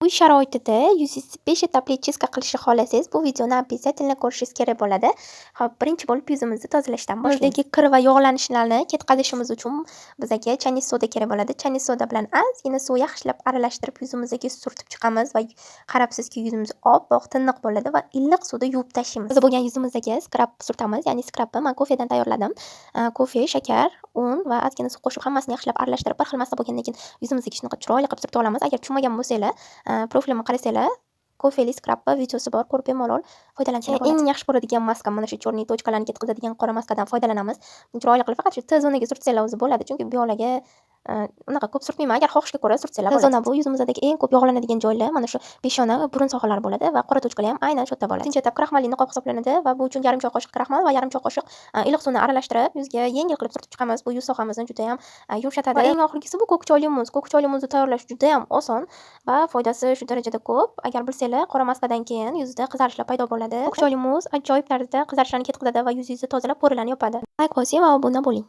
Uy sharoitida yuzingizni 5 etapli чистка qilishni xohlasangiz, bu videoni обязательно ko'rishingiz kerak bo'ladi. Xo'p, birinchi bo'lib yuzimizni tozalashdan boshlaymiz. Yuzdagi kir va yog'lanishlarni ketkazishimiz uchun bizaga чайный soda kerak bo'ladi. Чайный soda bilan ozgina suv yaxshilab aralashtirib, yuzimizga surtib chiqamiz va qarabsizki, yuzimiz oppoq, tiniq bo'ladi va iliq suvda yuvib tashlaymiz. Toza bo'lgan yuzimizga skrab surtamiz, ya'ni skrabni man kofedan tayyorladim. Kofe, shakar, un va ozgina suv qo'shib, hammasini yaxshilab aralashtirib, bir xil massa bo'lgandan keyin yuzimizga shunaqa chiroyli qilib surtib olamiz. Agar tushunmagan bo'lsanglar, profilimga qarasanglar, kofeli skrabni videosi bor, ko'rib bemalol foydalansanglar bo'ladi. Eng yaxshi ko'radigan maskam mana shu черный точка larni ketkazadigan qora maskadan foydalanamiz. Chiroyli qilib faqat shu T zonaga surtsanglar o'zi bo'ladi, chunki bu yoqlarga unaqa ko'p surtmayman. Agar xohishga ko'ra surtsanglar bo'ladi. T zona bu yuzimizdagi eng ko'p yog'lanadigan joylar, mana shu peshona va burun sohalari bo'ladi va qora точка lar ham aynan shu yerda bo'ladi. Ikkinchi etap kraxmalli niqob hisoblanadi va bu uchun yarim choy qoshiq kraxmal va yarim choy qoshiq iliq suvni aralashtirib, yuzga yengil qilib surtib chiqamiz. Bu yuz sohamizni judayam yumshatadi. Va eng oxirgisi bu ko'k choyli muz. Ko'k choyli muzni tayyorlash judayam oson va foydasi shu darajada ko'p. Agar bilsanglar, qora maskadan keyin yuzda qizarishlar paydo bo'ladi. Ko'k choyli muz ajoyib tarzda qizarishlarni ketkazadi va yuzingizni tozalab, пора larni yopadi. Layk bosing va obuna bo'ling.